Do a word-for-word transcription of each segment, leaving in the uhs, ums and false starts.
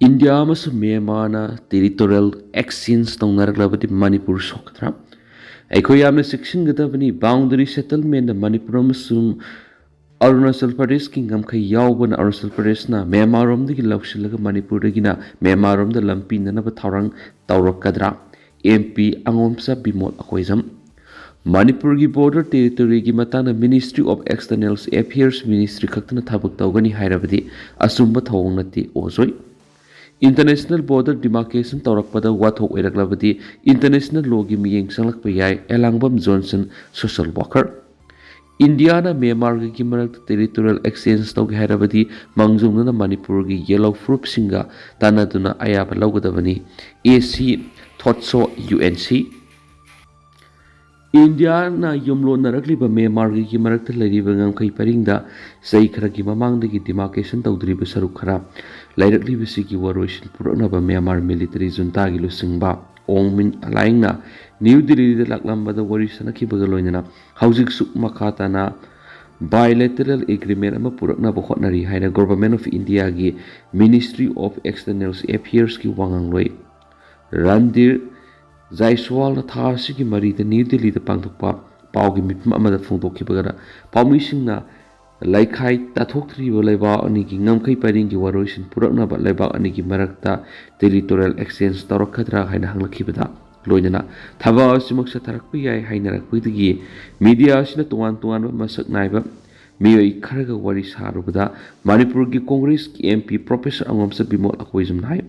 India ꯑꯃꯁꯨꯡ ꯃ꯭ꯌꯥꯟꯃꯥꯔꯅ territorial exchange ꯇꯧꯅꯔꯛꯂꯕꯗꯤ Manipur ꯁꯣꯛꯀꯗ꯭ꯔꯥ? ꯑꯩꯈꯣꯏ ꯌꯥꯝꯅ ꯆꯦꯛꯁꯤꯟꯒꯗꯕꯅꯤ꯫ Boundary settlement ꯃꯅꯤꯄꯨꯔ ꯑꯃꯁꯨꯡ ꯑꯔꯨꯅꯥꯆꯜ ꯄ꯭ꯔꯗꯦꯁꯀꯤ ꯉꯝꯈꯩ ꯌꯥꯎꯕꯅ ꯑꯔꯨꯅꯥꯆꯜ ꯄ꯭ꯔꯗꯦꯁꯅ ꯃ꯭ꯌꯥꯟꯃꯥꯔꯔꯣꯝꯗꯒꯤ ꯂꯧꯁꯤꯜꯂꯒ ꯃꯅꯤꯄꯨꯔꯗꯒꯤꯅ ꯃ꯭ꯌꯥꯟꯃꯥꯔꯔꯣꯝꯗ ꯂꯝ ꯄꯤꯅꯅꯕ ꯊꯧꯔꯥꯡ ꯇꯧꯔꯛꯀꯗ꯭ꯔꯥ? M P ꯑꯉꯣꯝꯆꯥ Bimol Akoijam. ꯃꯅꯤꯄꯨꯔꯒꯤ border territoryꯒꯤ ꯃꯇꯥꯡꯗ Ministry of External Affairs ministry ꯈꯛꯇꯅ ꯊꯕꯛ ꯇꯧꯒꯅꯤ ꯍꯥꯏꯔꯕꯗꯤ ꯑꯆꯨꯝꯕ ꯊꯧꯑꯣꯡ ꯅꯠꯇꯦ ꯑꯣꯖꯣꯏ꯫ International border demarcation ꯇꯧꯔꯛꯄꯗ ꯋꯥꯊꯣꯛ ꯑꯣꯏꯔꯛꯂꯕꯗꯤ international lawꯒꯤ ꯃꯤꯠꯌꯦꯡ ꯆꯪꯂꯛꯄ ꯌꯥꯏ, ꯑꯦꯂꯥꯡꯕꯝ ꯖꯣꯟꯁꯟ, social worker꯫ ꯏꯟꯗꯤꯌꯥꯅ ꯃ꯭ꯌꯥꯟꯃꯥꯔꯒꯤ ꯃꯔꯛꯇ territorial exchange ꯇꯧꯒꯦ ꯍꯥꯏꯔꯕꯗꯤ ꯃꯥꯡꯖꯧꯅꯅ ꯃꯅꯤꯄꯨꯔꯒꯤ ꯌꯦꯜꯂꯣ ꯐꯨꯔꯨꯞꯁꯤꯡꯒ ꯇꯥꯟꯅꯗꯨꯅ ꯑꯌꯥꯕ ꯂꯧꯒꯗꯕꯅꯤ꯫ ꯑꯦ ꯁꯤ ꯊꯣꯠꯁꯣ, ꯌꯨ ꯑꯦꯟ ꯁꯤ꯫ ꯏꯟꯗꯤꯌꯥꯅ ꯌꯨꯝꯂꯣꯟꯅꯔꯛꯂꯤꯕ ꯃ꯭ꯌꯥꯟꯃꯥꯔꯒꯤ ꯃꯔꯛꯇ ꯂꯩꯔꯤꯕ ꯉꯝꯈꯩ ꯄꯔꯤꯡꯗ ꯆꯍꯤ ꯈꯔꯒꯤ ꯃꯃꯥꯡꯗꯒꯤ demarcation ꯇꯧꯗ꯭ꯔꯤꯕ ꯁꯔꯨꯛ ꯈꯔ ꯂꯩꯔꯛꯂꯤꯕꯁꯤꯒꯤ ꯋꯥꯔꯣꯏꯁꯤꯟ ꯄꯨꯔꯛꯅꯕ ꯃ꯭ꯌꯥꯟꯃꯥꯔ military juntaꯒꯤ ꯂꯨꯆꯤꯡꯕ ꯑꯣꯡ ꯃꯤꯟ ꯑꯂꯥꯏꯡꯅ ꯅ꯭ꯌꯨ ꯗꯤꯜꯂꯤꯗ ꯂꯥꯛꯂꯝꯕꯗ ꯋꯥꯔꯤ ꯁꯥꯅꯈꯤꯕꯒ ꯂꯣꯏꯅꯅ ꯍꯧꯖꯤꯛꯁꯨ ꯃꯈꯥ ꯇꯥꯅ bilateral agreement ꯑꯃ ꯄꯨꯔꯛꯅꯕ ꯍꯣꯠꯅꯔꯤ ꯍꯥꯏꯅ Government of Indiaꯒꯤ Ministry of External Affairsꯀꯤ ꯋꯥꯉꯥꯡꯂꯣꯏ Randhir ꯖꯥꯏꯁꯋꯥꯜꯅ ꯊꯥ ꯑꯁꯤꯒꯤ ꯃꯔꯤꯗ ꯅ꯭ꯌꯨ ꯗꯤꯜꯂꯤꯗ ꯄꯥꯡꯊꯣꯛꯄ ꯄꯥꯎꯒꯤ ꯃꯤꯐꯝ ꯑꯃꯗ ꯐꯣꯡꯗꯣꯛꯈꯤꯕꯗ ꯄꯥꯎꯃꯤꯁꯤꯡꯅ ꯂꯩꯈꯥꯏ ꯇꯥꯊꯣꯛꯇ꯭ꯔꯤꯕ ꯂꯩꯕꯥꯛ ꯑꯅꯤꯒꯤ ꯉꯝꯈꯩ ꯄꯔꯤꯡꯒꯤ ꯋꯥꯔꯣꯏꯁꯤꯟ ꯄꯨꯔꯛꯅꯕ ꯂꯩꯕꯥꯛ ꯑꯅꯤꯒꯤ ꯃꯔꯛꯇ territorial exchange ꯇꯧꯔꯛꯀꯗ꯭ꯔꯥ ꯍꯥꯏꯅ ꯍꯪꯂꯛꯈꯤꯕꯗ ꯂꯣꯏꯅꯅ ꯊꯕꯛ ꯑꯁꯤꯃꯛ ꯆꯠꯊꯔꯛꯄ ꯌꯥꯏ ꯍꯥꯏꯅꯔꯛꯄꯗꯒꯤ media ꯑꯁꯤꯅ ꯇꯣꯉꯥꯟ ꯇꯣꯉꯥꯟꯕ ꯃꯁꯛ ꯅꯥꯏꯕ ꯃꯤꯑꯣꯏ ꯈꯔꯒ ꯋꯥꯔꯤ ꯁꯥꯔꯨꯕꯗ ꯃꯅꯤꯄꯨꯔꯒꯤ ꯀꯣꯡꯒ꯭ꯔꯦꯁꯀꯤ ꯑꯦꯝ ꯄꯤ Professor ꯑꯉꯣꯝꯆꯥ ꯕꯤꯃꯣꯜ ꯑꯀꯣꯏꯖꯝꯅ ꯍꯥꯏ,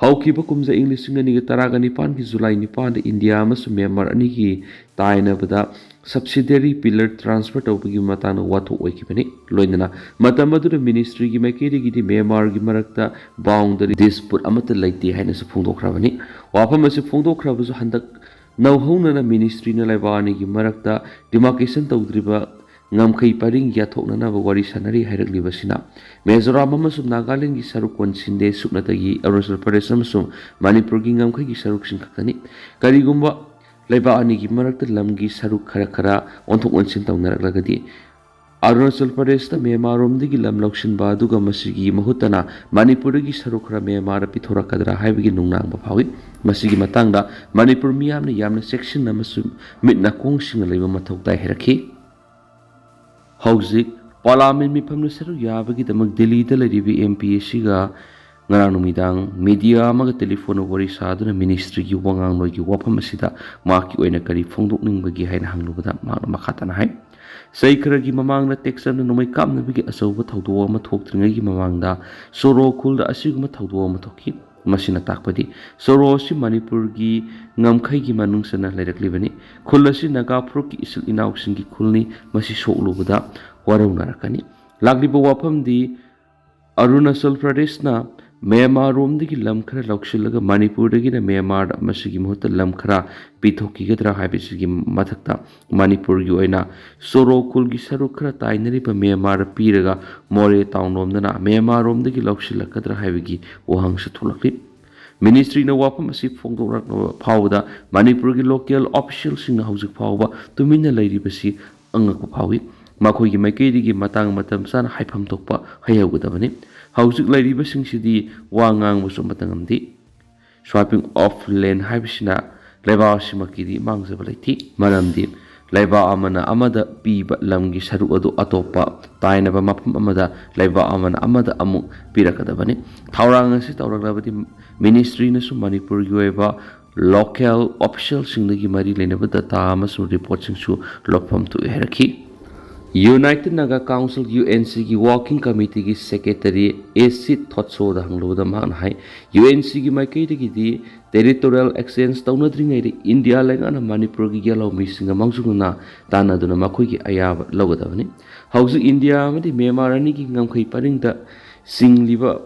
ꯍꯧꯈꯤꯕ ꯀꯨꯝꯖꯥ ꯏꯪ ꯂꯤꯁꯤꯡ ꯑꯅꯤꯒ ꯇꯔꯥꯒ ꯅꯤꯄꯥꯟꯒꯤ ꯖꯨꯂꯥꯏ ꯅꯤꯄꯥꯟꯗ ꯏꯟꯗꯤꯌꯥ ꯑꯃꯁꯨꯡ ꯃ꯭ꯌꯥꯟꯃꯥꯔ ꯑꯅꯤꯒꯤ ꯇꯥꯏꯅꯕꯗ subsidiary pillar transfer ꯇꯧꯕꯒꯤ ꯃꯇꯥꯡꯗ ꯋꯥꯊꯣꯛ ꯑꯣꯏꯈꯤꯕꯅꯤ꯫ ꯂꯣꯏꯅꯅ ꯃꯇꯝ ꯑꯗꯨꯗ ministryꯒꯤ ꯃꯥꯏꯀꯩꯗꯒꯤꯗꯤ ꯃ꯭ꯌꯥꯟꯃꯥꯔꯒꯤ ꯃꯔꯛꯇ boundary dispute ꯑꯃꯠꯇ ꯂꯩꯇꯦ ꯍꯥꯏꯅꯁꯨ ꯐꯣꯡꯗꯣꯛꯈ꯭ꯔꯕꯅꯤ꯫ ꯋꯥꯐꯝ ꯑꯁꯤ ꯐꯣꯡꯗꯣꯛꯈ꯭ꯔꯕꯁꯨ ꯍꯟꯗꯛ ꯅꯧꯍꯧꯅꯅ ministryꯅ ꯂꯩꯕꯥꯛ ꯑꯅꯤꯒꯤ ꯃꯔꯛꯇ demarcation ꯇꯧꯗ꯭ꯔꯤꯕ ꯉꯝꯈꯩ ꯄꯔꯤꯡ ꯌꯥꯊꯣꯛꯅꯅꯕ ꯋꯥꯔꯤ ꯁꯥꯅꯔꯤ ꯍꯥꯏꯔꯛꯂꯤꯕꯁꯤꯅ ꯃꯤꯖꯣꯔꯥꯝ ꯑꯃꯁꯨꯡ ꯅꯥꯒꯥꯂꯦꯟꯗꯒꯤ ꯁꯔꯨꯛ ꯀꯣꯟꯁꯤꯟꯗꯦ, ꯁꯨꯞꯅꯇꯒꯤ ꯑꯔꯨꯅꯥꯆꯜ ꯄ꯭ꯔꯗꯦꯁ ꯑꯃꯁꯨꯡ ꯃꯅꯤꯄꯨꯔꯒꯤ ꯉꯝꯈꯩꯒꯤ ꯁꯔꯨꯛꯁꯤꯡ ꯈꯛꯇꯅꯤ꯫ ꯀꯔꯤꯒꯨꯝꯕ ꯂꯩꯕꯥꯛ ꯑꯅꯤꯒꯤ ꯃꯔꯛꯇ ꯂꯝꯒꯤ ꯁꯔꯨꯛ ꯈꯔ ꯈꯔ ꯑꯣꯟꯊꯣꯛ ꯑꯣꯟꯁꯤꯟ ꯇꯧꯅꯔꯛꯂꯒꯗꯤ ꯑꯔꯨꯅꯥꯆꯜ ꯄ꯭ꯔꯗꯦꯁꯇ ꯃ꯭ꯌꯥꯟꯃꯥꯔꯔꯣꯝꯗꯒꯤ ꯂꯝ ꯂꯧꯁꯤꯟꯕ ꯑꯗꯨꯒ ꯃꯁꯤꯒꯤ ꯃꯍꯨꯠꯇꯅ ꯃꯅꯤꯄꯨꯔꯗꯒꯤ ꯁꯔꯨꯛ ꯈꯔ ꯃ꯭ꯌꯥꯟꯃꯥꯔꯗ ꯄꯤꯊꯣꯔꯛꯀꯗ꯭ꯔꯥ ꯍꯥꯏꯕꯒꯤ ꯅꯨꯡꯅꯥꯡꯕ ꯐꯥꯎꯏ꯫ ꯃꯁꯤꯒꯤ ꯃꯇꯥꯡꯗ ꯃꯅꯤꯄꯨꯔ ꯃꯤꯌꯥꯝꯅ ꯌꯥꯝꯅ ꯆꯦꯛꯁꯤꯟꯅ ꯑꯃꯁꯨꯡ ꯃꯤꯠ ꯅꯥꯀꯣꯡꯁꯤꯡꯅ ꯂꯩꯕ ꯃꯊꯧ ꯇꯥꯏ ꯍꯥꯏꯔꯛꯈꯤ꯫ ꯍꯧꯖꯤꯛ ꯄꯥꯔꯂꯥꯃꯦꯟ ꯃꯤꯐꯝꯗ ꯁꯔꯨꯛ ꯌꯥꯕꯒꯤꯗꯃꯛ ꯗꯤꯜꯂꯤꯗ ꯂꯩꯔꯤꯕ ꯑꯦꯝ ꯄꯤ ꯑꯁꯤꯒ ꯉꯔꯥꯡ ꯅꯨꯃꯤꯗꯥꯡ ꯃꯤꯗꯤꯌꯥ ꯑꯃꯒ ꯇꯦꯂꯤꯐꯣꯟꯗ ꯋꯥꯔꯤ ꯁꯥꯗꯨꯅ ꯃꯤꯅꯤꯁꯇ꯭ꯔꯤꯒꯤ ꯋꯥꯉꯥꯡꯂꯣꯏꯒꯤ ꯋꯥꯐꯝ ꯑꯁꯤꯗ ꯃꯍꯥꯛꯀꯤ ꯑꯣꯏꯅ ꯀꯔꯤ ꯐꯣꯡꯗꯣꯛꯅꯤꯡꯕꯒꯦ ꯍꯥꯏꯅ ꯍꯪꯂꯨꯕꯗ ꯃꯍꯥꯛꯅ ꯃꯈꯥ ꯇꯥꯅ ꯍꯥꯏ, ꯆꯍꯤ ꯈꯔꯒꯤ ꯃꯃꯥꯡꯗ ꯇꯦꯛꯆꯝꯗ ꯅꯣꯡꯃꯩ ꯀꯥꯞꯅꯕꯒꯤ ꯑꯆꯧꯕ ꯊꯧꯗꯣꯛ ꯑꯃ ꯊꯣꯛꯇ꯭ꯔꯤꯉꯩꯒꯤ ꯃꯃꯥꯡꯗ ꯁꯣꯔꯣ ꯈꯨꯜꯗ ꯑꯁꯤꯒꯨꯝꯕ ꯊꯧꯗꯣꯛ ꯑꯃ ꯊꯣꯛꯈꯤ꯫ ꯃꯁꯤꯅ ꯇꯥꯛꯄꯗꯤ ꯁꯣꯔꯣ ꯑꯁꯤ ꯃꯅꯤꯄꯨꯔꯒꯤ ꯉꯝꯈꯩꯒꯤ ꯃꯅꯨꯡ ꯆꯟꯅ ꯂꯩꯔꯛꯂꯤꯕꯅꯤ꯫ ꯈꯨꯜ ꯑꯁꯤ ꯅꯥꯒꯥ ꯐꯨꯔꯨꯞꯀꯤ ꯏꯆꯤꯜ ꯏꯅꯥꯎꯁꯤꯡꯒꯤ ꯈꯨꯜꯅꯤ꯫ ꯃꯁꯤ ꯁꯣꯛꯂꯨꯕꯗ ꯋꯥꯔꯧꯅꯔꯛꯀꯅꯤ꯫ ꯂꯥꯛꯂꯤꯕ ꯋꯥꯐꯝꯗꯤ ꯑꯔꯨꯅꯥꯆꯜ ꯄ꯭ꯔꯗꯦꯁꯅ ꯃ꯭ꯌꯥꯟꯃꯥꯔꯔꯣꯝꯗꯒꯤ ꯂꯝ ꯈꯔ ꯂꯧꯁꯤꯜꯂꯒ ꯃꯅꯤꯄꯨꯔꯗꯒꯤꯅ ꯃ꯭ꯌꯥꯟꯃꯥꯔꯗ ꯃꯁꯤꯒꯤ ꯃꯍꯨꯠꯇ ꯂꯝ ꯈꯔ ꯄꯤꯊꯣꯛꯈꯤꯒꯗ꯭ꯔꯥ ꯍꯥꯏꯕꯁꯤꯒꯤ ꯃꯊꯛꯇ ꯃꯅꯤꯄꯨꯔꯒꯤ ꯑꯣꯏꯅ ꯁꯣꯔꯣ ꯈꯨꯜꯒꯤ ꯁꯔꯨꯛ ꯈꯔ ꯇꯥꯏꯅꯔꯤꯕ ꯃ꯭ꯌꯥꯟꯃꯥꯔꯗ ꯄꯤꯔꯒ ꯃꯣꯔꯦ ꯇꯥꯎꯟꯔꯣꯝꯗꯅ ꯃ꯭ꯌꯥꯟꯃꯥꯔꯔꯣꯝꯗꯒꯤ ꯂꯧꯁꯤꯜꯂꯛꯀꯗ꯭ꯔꯥ ꯍꯥꯏꯕꯒꯤ ꯋꯥꯍꯪꯁꯨ ꯊꯣꯛꯂꯛꯂꯤ꯫ ꯃꯤꯅꯤꯁꯇ꯭ꯔꯤꯅ ꯋꯥꯐꯝ ꯑꯁꯤ ꯐꯣꯡꯗꯣꯛꯂꯛꯂꯕ ꯐꯥꯎꯕꯗ ꯃꯅꯤꯄꯨꯔꯒꯤ ꯂꯣꯀꯦꯜ ꯑꯣꯐꯤꯁꯤꯌꯦꯜꯁꯤꯡꯅ ꯍꯧꯖꯤꯛ ꯐꯥꯎꯕ ꯇꯨꯃꯤꯟꯅ ꯂꯩꯔꯤꯕꯁꯤ ꯑꯉꯛꯄ ꯐꯥꯎꯏ꯫ ꯃꯈꯣꯏꯒꯤ ꯃꯥꯏꯀꯩꯗꯒꯤ ꯃꯇꯥꯡ ꯃꯇꯝ ꯆꯥꯅ ꯍꯥꯏꯐꯝ ꯊꯣꯛꯄ ꯍꯥꯏꯍꯧꯒꯗꯕꯅꯤ꯫ ꯍꯧꯖꯤꯛ ꯂꯩꯔꯤꯕꯁꯤꯡꯁꯤꯗꯤ ꯋꯥ ꯉꯥꯡꯕꯁꯨ ꯑꯃꯠꯇ ꯉꯝꯗꯦ꯫ Swapping of land ꯍꯥꯏꯕꯁꯤꯅ ꯂꯩꯕꯥꯛ ꯑꯁꯤꯃꯛꯀꯤꯗꯤ ꯃꯥꯡꯖꯕ ꯂꯩꯇꯦ꯫ ꯃꯔꯝꯗꯤ ꯂꯩꯕꯥꯛ ꯑꯃꯅ ꯑꯃꯗ ꯄꯤꯕ ꯂꯝꯒꯤ ꯁꯔꯨꯛ ꯑꯗꯨ ꯑꯇꯣꯞꯄ ꯇꯥꯏꯅꯕ ꯃꯐꯝ ꯑꯃꯗ ꯂꯩꯕꯥꯛ ꯑꯃꯅ ꯑꯃꯗ ꯑꯃꯨꯛ ꯄꯤꯔꯛꯀꯗꯕꯅꯤ꯫ ꯊꯧꯔꯥꯡ ꯑꯁꯤ ꯇꯧꯔꯛꯂꯕꯗꯤ ꯃꯤꯅꯤꯁꯇ꯭ꯔꯤꯅꯁꯨ ꯃꯅꯤꯄꯨꯔꯒꯤ ꯑꯣꯏꯕ ꯂꯣꯀꯦꯜ ꯑꯣꯐꯤꯁꯤꯌꯦꯜꯁꯤꯡꯗꯒꯤ ꯃꯔꯤ ꯂꯩꯅꯕ ꯗꯇꯥ ꯑꯃꯁꯨꯡ ꯔꯤꯄꯣꯔꯠꯁꯤꯡꯁꯨ ꯂꯧꯐꯝ ꯊꯣꯛꯏ ꯍꯥꯏꯔꯛꯈꯤ꯫ United Naga Council, U N ꯁꯤꯒꯤ ꯋꯥꯔꯀꯤꯡ ꯀꯃꯤꯇꯤꯒꯤ ꯁꯦꯀ꯭ꯔꯦꯇꯔꯤ ꯑꯦ ꯁꯤ ꯊꯣꯠꯁꯣꯗ ꯍꯪꯂꯨꯕꯗ ꯃꯍꯥꯛꯅ ꯍꯥꯏ, ꯌꯨ ꯑꯦꯟ ꯁꯤꯒꯤ ꯃꯥꯏꯀꯩꯗꯒꯤꯗꯤ ꯇꯦꯔꯤꯇꯣꯔꯤꯌꯦꯜ ꯑꯦꯛꯁꯆꯦꯟꯖ ꯇꯧꯅꯗ꯭ꯔꯤꯉꯩꯗ ꯏꯟꯗꯤꯌꯥ ꯂꯩꯉꯥꯛꯅ ꯃꯅꯤꯄꯨꯔꯒꯤ ꯌꯦꯜꯍꯧꯃꯤꯁꯤꯡꯒ ꯃꯥꯡꯖꯧꯅꯅ ꯇꯥꯟꯅꯗꯨꯅ ꯃꯈꯣꯏꯒꯤ ꯑꯌꯥꯕ ꯂꯧꯒꯗꯕꯅꯤ꯫ ꯍꯧꯖꯤꯛ ꯏꯟꯗꯤꯌꯥ ꯑꯃꯗꯤ ꯃ꯭ꯌꯥꯟꯃꯥꯔ ꯑꯅꯤꯒꯤ ꯉꯝꯈꯩ ꯄꯔꯤꯡꯗ ꯆꯤꯡꯂꯤꯕ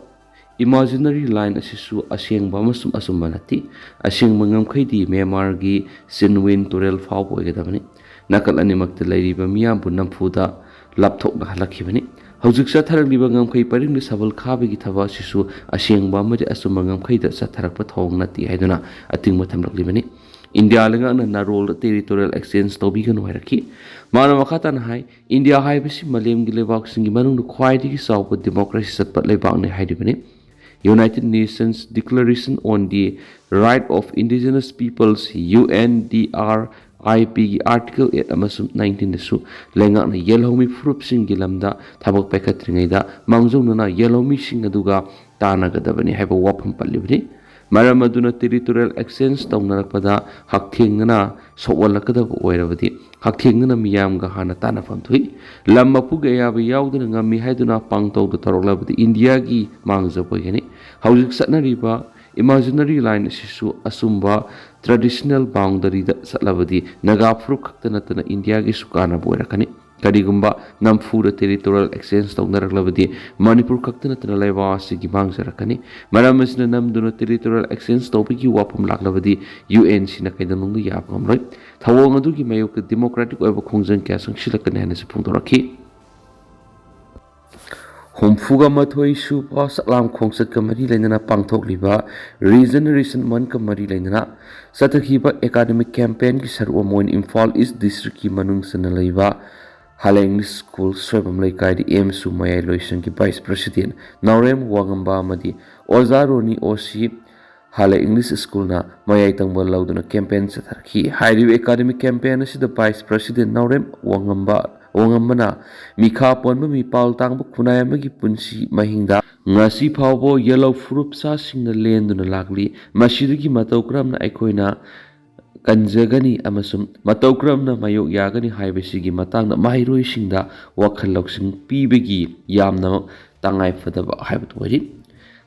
ꯏꯃꯥꯖꯤꯅꯔꯤ ꯂꯥꯏꯟ ꯑꯁꯤꯁꯨ ꯑꯁꯦꯡꯕ ꯑꯃꯁꯨꯡ ꯑꯆꯨꯝꯕ ꯅꯠꯇꯦ꯫ ꯑꯁꯦꯡꯕ ꯉꯝꯈꯩꯗꯤ ꯃ꯭ꯌꯥꯟꯃꯥꯔꯒꯤ ꯁꯤꯟꯋꯤꯟ ꯇꯨꯔꯦꯜ ꯐꯥꯎꯕ ꯑꯣꯏꯒꯗꯕꯅꯤ꯫ ꯅꯥꯀꯜ ꯑꯅꯤꯃꯛꯇ ꯂꯩꯔꯤꯕ ꯃꯤꯌꯥꯝꯕꯨ ꯅꯝꯐꯨꯗ ꯂꯥꯞꯊꯣꯛꯅꯍꯜꯂꯛꯈꯤꯕꯅꯤ꯫ ꯍꯧꯖꯤꯛ ꯆꯠꯊꯔꯛꯂꯤꯕ ꯉꯝꯈꯩ ꯄꯔꯤꯡꯗ ꯁꯕꯜ ꯈꯥꯕꯒꯤ ꯊꯕꯛ ꯑꯁꯤꯁꯨ ꯑꯁꯦꯡꯕ ꯑꯃꯗꯤ ꯑꯆꯨꯝꯕ ꯉꯝꯈꯩꯗ ꯆꯠꯊꯔꯛꯄ ꯊꯧꯑꯣꯡ ꯅꯠꯇꯦ ꯍꯥꯏꯗꯨꯅ ꯑꯊꯤꯡꯕ ꯊꯝꯂꯛꯂꯤꯕꯅꯤ꯫ ꯏꯟꯗꯤꯌꯥ ꯂꯩꯉꯥꯛꯅ ꯅꯥꯔꯣꯜꯗ territorial exchange ꯇꯧꯕꯤꯒꯅꯨ ꯍꯥꯏꯔꯛꯈꯤ꯫ ꯃꯥꯅ ꯃꯈꯥ ꯇꯥꯅ ꯍꯥꯏ, ꯏꯟꯗꯤꯌꯥ ꯍꯥꯏꯕꯁꯤ ꯃꯥꯂꯦꯝꯒꯤ ꯂꯩꯕꯥꯛꯁꯤꯡꯒꯤ ꯃꯅꯨꯡꯗ ꯈ꯭ꯋꯥꯏꯗꯒꯤ ꯆꯥꯎꯕ democracy ꯆꯠꯄ ꯂꯩꯕꯥꯛꯅꯤ ꯍꯥꯏꯔꯤꯕꯅꯤ꯫ United Nations Declaration on the Right of Indigenous Peoples, U N D R I P ꯒꯤ Article eight ꯑꯃꯁꯨꯡ nineteen ꯗꯁꯨ ꯂꯩꯉꯥꯛꯅ ꯌꯦꯜꯍꯧꯃꯤ ꯐꯨꯔꯨꯞꯁꯤꯡꯒꯤ ꯂꯝꯗ ꯊꯕꯛ ꯄꯥꯏꯈꯠꯇ꯭ꯔꯤꯉꯩꯗ ꯃꯥꯡꯖꯧꯅꯅ ꯌꯦꯜꯍꯧꯃꯤꯁꯤꯡ ꯑꯗꯨꯒ ꯇꯥꯟꯅꯒꯗꯕꯅꯤ ꯍꯥꯏꯕ ꯋꯥꯐꯝ ꯄꯜꯂꯤꯕꯅꯤ꯫ ꯃꯔꯝ ꯑꯗꯨꯅ territorial exchange ꯇꯧꯅꯔꯛꯄꯗ ꯍꯛꯊꯦꯡꯅꯅ ꯁꯣꯛꯍꯜꯂꯛꯀꯗꯕ ꯑꯣꯏꯔꯕꯗꯤ ꯍꯛꯊꯦꯡꯅꯅ ꯃꯤꯌꯥꯝꯒ ꯍꯥꯟꯅ ꯇꯥꯟꯅꯐꯝ ꯊꯣꯛꯏ꯫ ꯂꯝ ꯃꯄꯨꯒꯤ ꯑꯌꯥꯕ ꯌꯥꯎꯗꯅ ꯉꯝꯃꯤ ꯍꯥꯏꯗꯨꯅ ꯄꯥꯡꯇꯧꯗ ꯇꯧꯔꯛꯂꯕꯗꯤ ꯏꯟꯗꯤꯌꯥꯒꯤ ꯃꯥꯡꯖꯕ ꯑꯣꯏꯒꯅꯤ꯫ ꯍꯧꯖꯤꯛ ꯆꯠꯅꯔꯤꯕ imaginary line ꯑꯁꯤꯁꯨ ꯑꯆꯨꯝꯕ traditional boundaryꯗ ꯆꯠꯂꯕꯗꯤ ꯅꯥꯒꯥ ꯐꯨꯔꯨꯞ ꯈꯛꯇ ꯅꯠꯇꯅ ꯏꯟꯗꯤꯌꯥꯒꯤꯁꯨ ꯀꯥꯟꯅꯕ ꯑꯣꯏꯔꯛꯀꯅꯤ꯫ ꯀꯔꯤꯒꯨꯝꯕ ꯅꯝꯐꯨꯗ territorial exchange ꯇꯧꯅꯔꯛꯂꯕꯗꯤ ꯃꯅꯤꯄꯨꯔ ꯈꯛꯇ ꯅꯠꯇꯅ ꯂꯩꯕꯥꯛ ꯑꯁꯤꯒꯤ ꯃꯥꯡꯖꯔꯛꯀꯅꯤ꯫ ꯃꯔꯝ ꯑꯁꯤꯅ ꯅꯝꯗꯨꯅ territorial exchange ꯇꯧꯕꯒꯤ ꯋꯥꯐꯝ ꯂꯥꯛꯂꯕꯗꯤ U N C ꯅ ꯀꯩꯗꯧꯅꯨꯡꯗ ꯌꯥꯕ ꯉꯝꯂꯣꯏ꯫ ꯊꯧꯑꯣꯡ ꯑꯗꯨꯒꯤ ꯃꯥꯌꯣꯛꯇ democratic ꯑꯣꯏꯕ ꯈꯣꯡꯖꯪ ꯀꯌꯥ ꯆꯪꯁꯤꯜꯂꯛꯀꯅꯤ ꯍꯥꯏꯅꯁꯨ ꯐꯣꯡꯗꯣꯔꯛꯈꯤ꯫ ꯍꯨꯝꯐꯨꯒ ꯃꯥꯊꯣꯏ ꯁꯨꯕ ꯁꯛꯂꯥꯝ ꯈꯣꯡꯆꯠꯀ ꯃꯔꯤ ꯂꯩꯅꯅ ꯄꯥꯡꯊꯣꯛꯂꯤꯕ Regeneration Monthꯀ ꯃꯔꯤ ꯂꯩꯅꯅ ꯆꯠꯊꯈꯤꯕ academic campaignꯒꯤ ꯁꯔꯨꯛ ꯑꯃ ꯑꯣꯏꯅ ꯏꯝꯐꯥꯜ East Districtꯀꯤ ꯃꯅꯨꯡ ꯆꯟꯅ ꯂꯩꯕ ꯍꯥꯂꯦ English School ꯁꯣꯏꯕꯝ ꯂꯩꯀꯥꯏꯗ ꯑꯦꯝꯁꯨ ꯃꯌꯥꯏ ꯂꯣꯏꯁꯪꯒꯤ Vice President ꯅꯥꯎꯔꯦꯝ ꯋꯥꯉꯝꯕ ꯑꯃꯗꯤ ꯑꯣꯖꯥ ꯔꯣꯅꯤ ꯑꯣꯁꯤ ꯍꯥꯂꯦ English Schoolꯅ ꯃꯌꯥꯏ ꯇꯪꯕ ꯂꯧꯗꯨꯅ campaign ꯆꯠꯊꯔꯛꯈꯤ꯫ ꯍꯥꯏꯔꯤꯕ academic campaign ꯑꯁꯤꯗ Vice President ꯅꯥꯎꯔꯦꯝ ꯋꯥꯉꯝꯕ, ꯋꯥꯉꯝꯕꯅ ꯃꯤꯈꯥ ꯄꯣꯟꯕ ꯃꯤꯄꯥꯜ ꯇꯥꯡꯕ ꯈꯨꯟꯅꯥꯏ ꯑꯃꯒꯤ ꯄꯨꯟꯁꯤ ꯃꯍꯤꯡꯗ ꯉꯁꯤ ꯐꯥꯎꯕ ꯌꯦꯜꯍꯧ ꯐꯨꯔꯨꯞ ꯆꯥꯁꯤꯡꯅ ꯂꯦꯟꯗꯨꯅ ꯂꯥꯛꯂꯤ꯫ ꯃꯁꯤꯗꯒꯤ ꯃꯇꯧ ꯀꯔꯝꯅ ꯑꯩꯈꯣꯏꯅ ꯀꯟꯖꯒꯅꯤ ꯑꯃꯁꯨꯡ ꯃꯇꯧ ꯀꯔꯝꯅ ꯃꯥꯌꯣꯛ ꯌꯥꯒꯅꯤ ꯍꯥꯏꯕꯁꯤꯒꯤ ꯃꯇꯥꯡꯗ ꯃꯍꯩꯔꯣꯏꯁꯤꯡꯗ ꯋꯥꯈꯜ ꯂꯧꯁꯤꯡ ꯄꯤꯕꯒꯤ ꯌꯥꯝꯅ ꯇꯉꯥꯏ ꯐꯗꯕ ꯍꯥꯏꯕꯗꯨ ꯑꯣꯏꯔꯤ꯫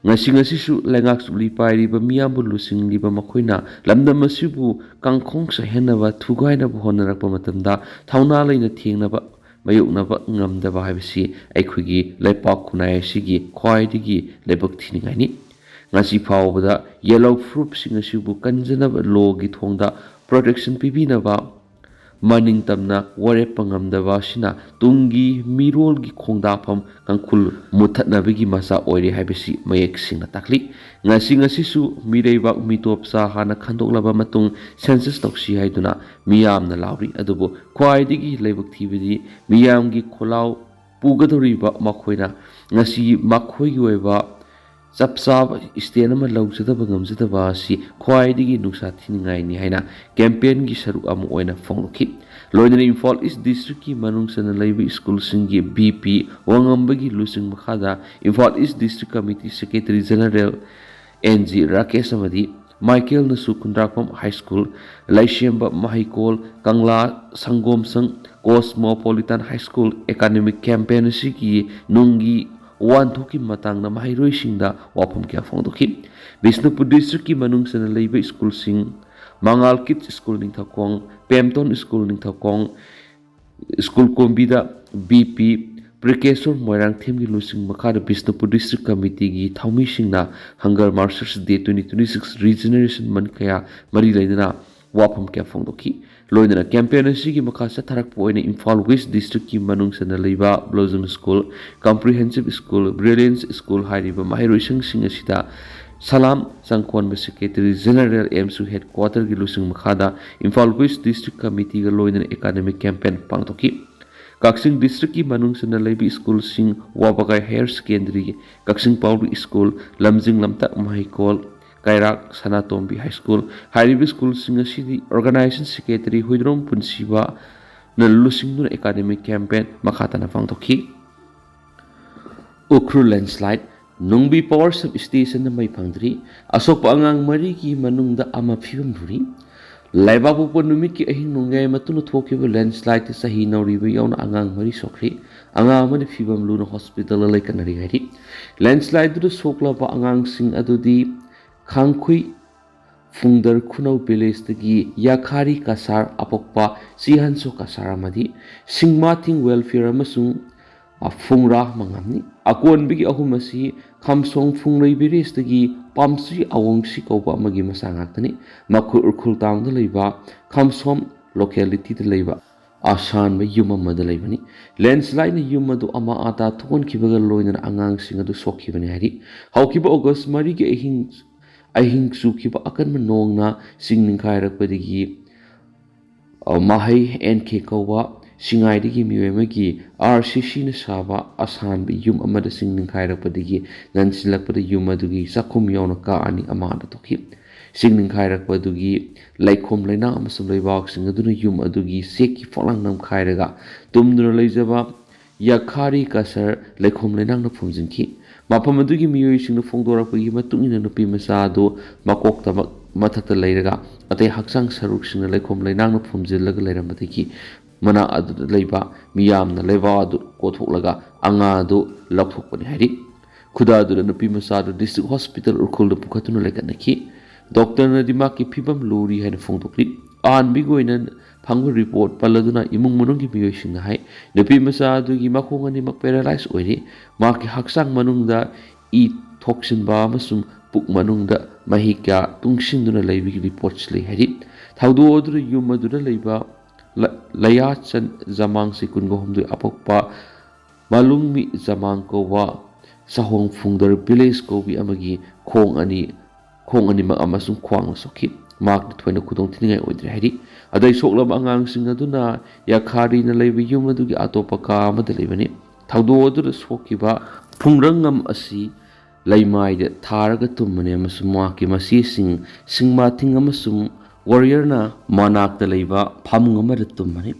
ꯉꯁꯤ ꯉꯁꯤꯁꯨ ꯂꯩꯉꯥꯛ ꯆꯨꯞꯂꯤ ꯄꯥꯏꯔꯤꯕ ꯃꯤꯌꯥꯝꯕꯨ ꯂꯨꯆꯤꯡꯂꯤꯕ ꯃꯈꯣꯏꯅ ꯂꯝꯗꯝ ꯑꯁꯤꯕꯨ ꯀꯥꯡꯈꯣꯡ ꯆꯥꯏꯍꯟꯅꯕ, ꯊꯨꯒꯥꯏꯅꯕ ꯍꯣꯠꯅꯔꯛꯄ ꯃꯇꯝꯗ ꯊꯧꯅꯥ ꯂꯩꯅ ꯊꯦꯡꯅꯕ, ꯃꯥꯌꯣꯛꯅꯕ ꯉꯝꯗꯕ ꯍꯥꯏꯕꯁꯤ ꯑꯩꯈꯣꯏꯒꯤ ꯂꯩꯄꯥꯛ ꯈꯨꯟꯅꯥꯏ ꯑꯁꯤꯒꯤ ꯈ꯭ꯋꯥꯏꯗꯒꯤ ꯂꯥꯏꯕꯛ ꯊꯤꯅꯤꯡꯉꯥꯏꯅꯤ꯫ ꯉꯁꯤ ꯐꯥꯎꯕꯗ ꯌꯦꯜꯍꯧ ꯐꯨꯔꯨꯞꯁꯤꯡ ꯑꯁꯤꯕꯨ ꯀꯟꯖꯅꯕ, lawꯒꯤ ꯊꯣꯡꯗ protection ꯄꯤꯕꯤꯅꯕ, ꯃꯅꯤꯡ ꯇꯝꯅ ꯋꯥꯔꯦꯞꯄ ꯉꯝꯗꯕ ꯑꯁꯤꯅ ꯇꯨꯡꯒꯤ ꯃꯤꯔꯣꯜꯒꯤ ꯈꯣꯡꯗꯥꯐꯝ ꯀꯥꯡꯈꯨꯜ ꯃꯨꯠꯊꯠꯅꯕꯒꯤ ꯃꯆꯥꯛ ꯑꯣꯏꯔꯦ ꯍꯥꯏꯕꯁꯤ ꯃꯌꯦꯛ ꯁꯦꯡꯅ ꯇꯥꯛꯂꯤ꯫ ꯉꯁꯤ ꯉꯁꯤꯁꯨ ꯃꯤꯔꯩꯕꯥꯛ ꯃꯤꯇꯣꯞ ꯆꯥ ꯍꯥꯟꯅ ꯈꯟꯗꯣꯛꯂꯕ ꯃꯇꯨꯡ ꯁꯦꯟꯁꯁ ꯇꯧꯁꯤ ꯍꯥꯏꯗꯨꯅ ꯃꯤꯌꯥꯝꯅ ꯂꯥꯎꯔꯤ꯫ ꯑꯗꯨꯕꯨ ꯈ꯭ꯋꯥꯏꯗꯒꯤ ꯂꯥꯏꯕꯛ ꯊꯤꯕꯗꯤ ꯃꯤꯌꯥꯝꯒꯤ ꯈꯣꯜꯂꯥꯎ ꯄꯨꯒꯗꯧꯔꯤꯕ ꯃꯈꯣꯏꯅ ꯉꯁꯤ ꯃꯈꯣꯏꯒꯤ ꯑꯣꯏꯕ ꯆꯞ ꯆꯥꯕ ꯏꯁꯇꯦꯟ ꯑꯃ ꯂꯧꯖꯗꯕ ꯉꯝꯖꯗꯕ ꯑꯁꯤ ꯈ꯭ꯋꯥꯏꯗꯒꯤ ꯅꯨꯡꯁꯥ ꯊꯤꯅꯤꯡꯉꯥꯏꯅꯤ ꯍꯥꯏꯅ ꯀꯦꯝꯄꯦꯟꯒꯤ ꯁꯔꯨꯛ ꯑꯃ ꯑꯣꯏꯅ ꯐꯣꯡꯗꯣꯛꯈꯤ꯫ ꯂꯣꯏꯅꯅ ꯏꯝꯐꯥꯜ ꯏꯁ ꯗꯤꯁꯇ꯭ꯔꯤꯛꯀꯤ ꯃꯅꯨꯡ ꯆꯟꯅ ꯂꯩꯕ ꯁ꯭ꯀꯨꯜꯁꯤꯡꯒꯤ ꯕꯤ ꯄꯤ ꯋꯥꯉꯝꯕꯒꯤ ꯂꯨꯆꯤꯡ ꯃꯈꯥꯗ Imphal east district committee secretary general N G Rakesh ꯑꯃꯗꯤ ꯃꯥꯏꯀꯦꯜꯅꯁꯨ ꯈꯨꯟꯗ꯭ꯔꯥꯛꯄꯝ ꯍꯥꯏ ꯁ꯭ꯀꯨꯜ, ꯂꯩꯁꯦꯝꯕ ꯃꯍꯩꯀꯣꯜ, Kangla Sangomsang, cosmopolitan high school academic campaign ꯑꯁꯤꯒꯤ ꯅꯨꯡꯒꯤ ꯋꯥꯍꯟꯊꯣꯛꯀꯤ ꯃꯇꯥꯡꯗ ꯃꯍꯩꯔꯣꯏꯁꯤꯡꯗ ꯋꯥꯐꯝ ꯀꯌꯥ ꯐꯣꯡꯗꯣꯛꯈꯤ꯫ ꯕꯤꯁꯅꯨꯄꯨꯔ ꯗꯤꯁꯇ꯭ꯔꯤꯛꯀꯤ ꯃꯅꯨꯡ ꯆꯟꯅ ꯂꯩꯕ ꯁ꯭ꯀꯨꯜꯁꯤꯡ, ꯃꯉꯥꯜ ꯀꯤꯗꯁ ꯁ꯭ꯀꯨꯜ ꯅꯤꯡꯊꯧꯈꯣꯡ, ꯄꯦꯝꯇꯣꯟ ꯁ꯭ꯀꯨꯜ ꯅꯤꯡꯊꯧꯈꯣꯡ, ꯁ꯭ꯀꯨꯜ ꯀꯣꯝꯕꯤꯗ ꯕꯤ ꯄꯤ ꯄ꯭ꯔꯤꯀꯦꯁꯣꯔ ꯃꯣꯏꯔꯥꯡꯊꯦꯝꯒꯤ ꯂꯨꯆꯤꯡ ꯃꯈꯥꯗ ꯕꯤꯁꯅꯨꯄꯨꯔ ꯗꯤꯁꯇ꯭ꯔꯤꯛ ꯀꯃꯤꯇꯤꯒꯤ ꯊꯧꯃꯤꯁꯤꯡꯅ ꯍꯪꯒꯔ marchers day twenty twenty six regeneration ꯃꯟ ꯀꯌꯥ ꯃꯔꯤ ꯂꯩꯅꯅ ꯋꯥꯐꯝ ꯀꯌꯥ ꯐꯣꯡꯗꯣꯛꯈꯤ꯫ ꯂꯣꯏꯅꯅ ꯀꯦꯝꯄꯦꯟ ꯑꯁꯤꯒꯤ ꯃꯈꯥ ꯆꯠꯊꯔꯛꯄ ꯑꯣꯏꯅ ꯏꯝꯐꯥꯜ ꯋꯦꯁ ꯗꯤꯁꯇ꯭ꯔꯤꯛꯀꯤ ꯃꯅꯨꯡ ꯆꯟꯅ ꯂꯩꯕ blossom school, comprehensive school, brilliance school ꯍꯥꯏꯔꯤꯕ ꯃꯍꯩꯔꯣꯏꯁꯪꯁꯤꯡ ꯑꯁꯤꯗ ꯁꯂꯥꯝ ꯆꯪꯈꯣꯟꯕ ꯁꯦꯀ꯭ꯔꯦꯇꯔꯤ ꯖꯦꯅꯔꯦꯜ ꯑꯦꯝꯁꯨ ꯍꯦꯗꯀ꯭ꯋꯥꯇꯔꯒꯤ ꯂꯨꯆꯤꯡ ꯃꯈꯥꯗ ꯏꯝꯐꯥꯜ ꯋꯦꯁ ꯗꯤꯁꯇ꯭ꯔꯤꯛ ꯀꯃꯤꯇꯤꯒ ꯂꯣꯏꯅꯅ ꯑꯦꯀꯥꯗꯃꯤꯛ ꯀꯦꯝꯄꯦꯟ ꯄꯥꯡꯊꯣꯛꯈꯤ꯫ ꯀꯛꯆꯤꯡ ꯗꯤꯁꯇ꯭ꯔꯤꯛꯀꯤ ꯃꯅꯨꯡ ꯆꯟꯅ ꯂꯩꯕ ꯁ꯭ꯀꯨꯜꯁꯤꯡ ꯋꯥꯕꯒꯥꯏ ꯍꯥꯌꯔ ꯁꯦꯀꯦꯟꯗꯔꯤ, ꯀꯛꯆꯤꯡ ꯄꯥꯎꯔꯤ ꯁ꯭ꯀꯨꯜ, ꯂꯝꯖꯤꯡ ꯂꯝꯇꯥꯛ ꯃꯍꯩꯀꯣꯜ, ꯀꯩꯔꯥꯛ ꯁꯅꯥꯇꯣꯝꯕꯤ ꯍꯥꯏ ꯁ꯭ꯀꯨꯜ ꯍꯥꯏꯔꯤꯕ ꯁ꯭ꯀꯨꯜꯁꯤꯡ ꯑꯁꯤꯗꯤ ꯑꯣꯔꯒꯅꯥꯏꯖꯦꯁꯟ ꯁꯦꯀ꯭ꯔꯦꯇꯔꯤ ꯍꯨꯏꯗ꯭ꯔꯣꯝ ꯄꯨꯟꯁꯤꯕꯅ ꯂꯨꯆꯤꯡꯗꯨꯅ ꯑꯦꯀꯥꯗꯃꯤꯛ ꯀꯦꯝꯄꯦꯟ ꯃꯈꯥ ꯇꯥꯅ ꯄꯥꯡꯊꯣꯛꯈꯤ꯫ ꯎꯈ꯭ꯔꯨꯜ ꯂꯦꯟꯁꯂꯥꯏꯠ, ꯅꯨꯡꯕꯤ ꯄꯋꯥꯔ ꯁꯕ ꯁ꯭ꯇꯦꯁꯟꯗ ꯃꯩ ꯐꯪꯗ꯭ꯔꯤ, ꯑꯁꯣꯛꯄ ꯑꯉꯥꯡ ꯃꯔꯤꯒꯤ ꯃꯅꯨꯡꯗ ꯑꯃ ꯐꯤꯕꯝ ꯂꯨꯔꯤ꯫ ꯂꯩꯕꯥꯛꯄꯣꯛꯄ ꯅꯨꯃꯤꯠꯀꯤ ꯑꯍꯤꯡ ꯅꯣꯡꯌꯥꯏ ꯃꯇꯨꯡꯗ ꯊꯣꯛꯈꯤꯕ ꯂꯦꯟꯁꯂꯥꯏꯠꯇ ꯆꯍꯤ ꯅꯧꯔꯤꯕ ꯌꯥꯎꯅ ꯑꯉꯥꯡ ꯃꯔꯤ ꯁꯣꯛꯈ꯭ꯔꯤ꯫ ꯑꯉꯥꯡ ꯑꯃꯗꯤ ꯐꯤꯕꯝ ꯂꯨꯅ ꯍꯣꯁꯄꯤꯇꯥꯜꯗ ꯂꯩꯈꯠꯅꯔꯤ ꯍꯥꯏꯔꯤ꯫ ꯂꯦꯟꯁꯂꯥꯏꯠꯇꯨꯗ ꯁꯣꯛꯂꯕ ꯑꯉꯥꯡꯁꯤꯡ ꯑꯗꯨꯗꯤ ꯈꯥꯡꯈꯨꯏ ꯐꯨꯡꯗꯔ ꯈꯨꯅꯧ ꯚꯤꯂꯦꯖꯇꯒꯤ ꯌꯥꯈꯥꯔꯤ ꯀꯁꯥꯔ ꯑꯄꯣꯛꯄ ꯆꯤꯍꯟꯁꯣ ꯀꯁꯥꯔ ꯑꯃꯗꯤ ꯁꯤꯡꯃꯥꯊꯤꯡ ꯋꯦꯜꯐꯤꯌꯔ ꯑꯃꯁꯨꯡ ꯐꯨꯡꯔꯥ ꯃꯉꯥꯝꯅꯤ꯫ ꯑꯀꯣꯟꯕꯒꯤ ꯑꯍꯨꯝ ꯑꯁꯤ ꯈꯝꯁꯣꯡ ꯐꯨꯡꯂꯩ ꯚꯤꯂꯦꯖꯇꯒꯤ ꯄꯥꯝꯆꯨꯏ ꯑꯋꯣꯡꯁꯤ ꯀꯧꯕ ꯑꯃꯒꯤ ꯃꯆꯥ ꯉꯥꯛꯇꯅꯤ꯫ ꯃꯈꯣꯏ ꯎꯈ꯭ꯔꯨꯜ ꯇꯥꯎꯟꯗ ꯂꯩꯕ ꯈꯝꯁꯣꯝ ꯂꯣꯀꯦꯂꯤꯇꯤꯗ ꯂꯩꯕ ꯑꯁꯥꯟꯕ ꯌꯨꯝ ꯑꯃꯗ ꯂꯩꯕꯅꯤ꯫ ꯂꯦꯟꯁꯂꯥꯏꯠꯅ ꯌꯨꯝ ꯑꯗꯨ ꯑꯃꯥ ꯑꯇꯥ ꯊꯣꯛꯍꯟꯈꯤꯕꯒ ꯂꯣꯏꯅꯅ ꯑꯉꯥꯡꯁꯤꯡ ꯑꯗꯨ ꯁꯣꯛꯈꯤꯕꯅꯤ ꯍꯥꯏꯔꯤ꯫ ꯍꯧꯈꯤꯕ ꯑꯣꯒꯁ ꯃꯔꯤꯒꯤ ꯑꯍꯤꯡ, ꯑꯍꯤꯡ ꯆꯨꯈꯤꯕ ꯑꯀꯟꯕ ꯅꯣꯡꯅ ꯆꯤꯡ ꯅꯤꯡꯈꯥꯏꯔꯛꯄꯗꯒꯤ, ꯑ, ꯃꯍꯩ ꯑꯦꯟ ꯀꯦ ꯀꯧꯕ ꯁꯤꯡꯉꯥꯏꯗꯒꯤ ꯃꯤꯑꯣꯏ ꯑꯃꯒꯤ ꯑꯥꯔ ꯁꯤ ꯁꯤꯅ ꯁꯥꯕ ꯑꯁꯥꯟꯕ ꯌꯨꯝ ꯑꯃꯗ ꯆꯤꯡ ꯅꯤꯡꯈꯥꯏꯔꯛꯄꯗꯒꯤ ꯅꯟꯁꯤꯜꯂꯛꯄꯗ ꯌꯨꯝ ꯑꯗꯨꯒꯤ ꯆꯥꯛꯈꯨꯝ ꯌꯥꯎꯅ ꯀꯥ ꯑꯅꯤ ꯑꯃꯥꯡꯗ ꯊꯣꯛꯈꯤ꯫ ꯆꯤꯡ ꯅꯤꯡꯈꯥꯏꯔꯛꯄ ꯑꯗꯨꯒꯤ ꯂꯩꯈꯣꯝ ꯂꯩꯅꯥꯡ ꯑꯃꯁꯨꯡ ꯂꯩꯕꯥꯛꯁꯤꯡ ꯑꯗꯨꯅ ꯌꯨꯝ ꯑꯗꯨꯒꯤ ꯆꯦꯛꯀꯤ ꯐꯛꯂꯥꯡ ꯅꯝꯈꯥꯏꯔꯒ ꯇꯨꯝꯗꯨꯅ ꯂꯩꯖꯕ ꯌꯥꯈꯥꯔꯤ ꯀꯁꯔ ꯂꯩꯈꯣꯝ ꯂꯩꯅꯥꯡꯅ ꯐꯨꯝꯖꯤꯟꯈꯤ꯫ ꯃꯐꯝ ꯑꯗꯨꯒꯤ ꯃꯤꯑꯣꯏꯁꯤꯡꯅ ꯐꯣꯡꯗꯣꯔꯛꯄꯒꯤ ꯃꯇꯨꯡ ꯏꯟꯅ ꯅꯨꯄꯤ ꯃꯆꯥ ꯑꯗꯨ ꯃꯀꯣꯛꯇꯃꯛ ꯃꯊꯛꯇ ꯂꯩꯔꯒ ꯑꯇꯩ ꯍꯛꯆꯥꯡ ꯁꯔꯨꯛꯁꯤꯡꯅ ꯂꯩꯈꯣꯝ ꯂꯩꯅꯥꯡꯅ ꯐꯨꯝꯖꯤꯜꯂꯒ ꯂꯩꯔꯝꯕꯗꯒꯤ ꯃꯅꯥꯛ ꯑꯗꯨꯗ ꯂꯩꯕ ꯃꯤꯌꯥꯝꯅ ꯂꯩꯕꯥꯛ ꯑꯗꯨ ꯀꯣꯊꯣꯛꯂꯒ ꯑꯉꯥꯡ ꯑꯗꯨ ꯂꯧꯊꯣꯛꯄꯅꯤ ꯍꯥꯏꯔꯤ꯫ ꯈꯨꯗꯥꯗꯨꯅ ꯅꯨꯄꯤ ꯃꯆꯥ ꯑꯗꯨ ꯗꯤꯁꯇ꯭ꯔꯤꯛ ꯍꯣꯁꯄꯤꯇꯥꯜ ꯎꯈ꯭ꯔꯨꯜꯗ ꯄꯨꯈꯠꯇꯨꯅ ꯂꯩꯈꯠꯅꯈꯤ꯫ ꯗꯣꯛꯇꯔꯅꯗꯤ ꯃꯍꯥꯛꯀꯤ ꯐꯤꯕꯝ ꯂꯨꯔꯤ ꯍꯥꯏꯅ ꯐꯣꯡꯗꯣꯛꯂꯤ꯫ ꯑꯍꯥꯟꯕꯒꯤ ꯑꯣꯏꯅ ꯐꯪꯕ ꯔꯤꯄꯣꯔꯠ ꯄꯜꯂꯗꯨꯅ ꯏꯃꯨꯡ ꯃꯅꯨꯡꯒꯤ ꯃꯤꯑꯣꯏꯁꯤꯡꯅ ꯍꯥꯏ, ꯅꯨꯄꯤ ꯃꯆꯥ ꯑꯗꯨꯒꯤ ꯃꯈꯣꯡ ꯑꯅꯤꯃꯛ ꯄꯦꯔꯥꯂꯥꯏꯁ ꯑꯣꯏꯔꯤ꯫ ꯃꯍꯥꯛꯀꯤ ꯍꯛꯆꯥꯡ ꯃꯅꯨꯡꯗ ꯏ ꯊꯣꯛꯁꯤꯟꯕ ꯑꯃꯁꯨꯡ ꯄꯨꯛ ꯃꯅꯨꯡꯗ ꯃꯍꯤ ꯀꯌꯥ ꯇꯨꯡꯁꯤꯟꯗꯨꯅ ꯂꯩꯕꯒꯤ ꯔꯤꯄꯣꯔꯠꯁꯨ ꯂꯩ ꯍꯥꯏꯔꯤ꯫ ꯊꯧꯗꯣꯛ ꯑꯗꯨꯗ ꯌꯨꯝ ꯑꯗꯨꯗ ꯂꯩꯕ ꯂ-, ꯂꯌꯥꯆꯟ ꯖꯃꯥꯡꯁꯤ ꯀꯨꯟꯒ ꯍꯨꯝꯗꯣꯏ ꯑꯄꯣꯛꯄ ꯃꯥꯂꯨꯡꯃꯤ ꯖꯃꯥꯡ ꯀꯧꯕ ꯁꯥꯍꯣꯡ ꯐꯨꯡꯗꯔ ꯚꯤꯂꯦꯖ ꯀꯧꯕꯤ ꯑꯃꯒꯤ ꯈꯣꯡ ꯑꯅꯤ, ꯈꯣꯡ ꯑꯅꯤꯃꯛ ꯑꯃꯁꯨꯡ ꯈ꯭ꯋꯥꯡꯅ ꯁꯣꯛꯈꯤ꯫ ꯃꯍꯥꯛꯇ ꯊꯣꯏꯅ ꯈꯨꯗꯣꯡ ꯊꯤꯅꯤꯡꯉꯥꯏ ꯑꯣꯏꯗ꯭ꯔꯦ ꯍꯥꯏꯔꯤ꯫ ꯑꯇꯩ ꯁꯣꯛꯂꯕ ꯑꯉꯥꯡꯁꯤꯡ ꯑꯗꯨꯅ ꯌꯥꯈꯥꯔꯤꯅ ꯂꯩꯕ ꯌꯨꯝ ꯑꯗꯨꯒꯤ ꯑꯇꯣꯞꯄ ꯀꯥ ꯑꯃꯗ ꯂꯩꯕꯅꯤ꯫ ꯊꯧꯗꯣꯛ ꯑꯗꯨꯗ ꯁꯣꯛꯈꯤꯕ ꯐꯨꯡꯔꯪꯉꯝ ꯑꯁꯤ ꯂꯩꯃꯥꯏꯗ ꯊꯥꯔꯒ ꯇꯨꯝꯕꯅꯤ ꯑꯃꯁꯨꯡ ꯃꯍꯥꯛꯀꯤ ꯃꯆꯦꯁꯤꯡ ꯁꯤꯡꯃꯥꯊꯤꯡ ꯑꯃꯁꯨꯡ ꯋꯥꯔꯤꯌꯔꯅ ꯃꯅꯥꯛꯇ ꯂꯩꯕ ꯐꯃꯨꯡ ꯑꯃꯗ ꯇꯨꯝꯕꯅꯤ꯫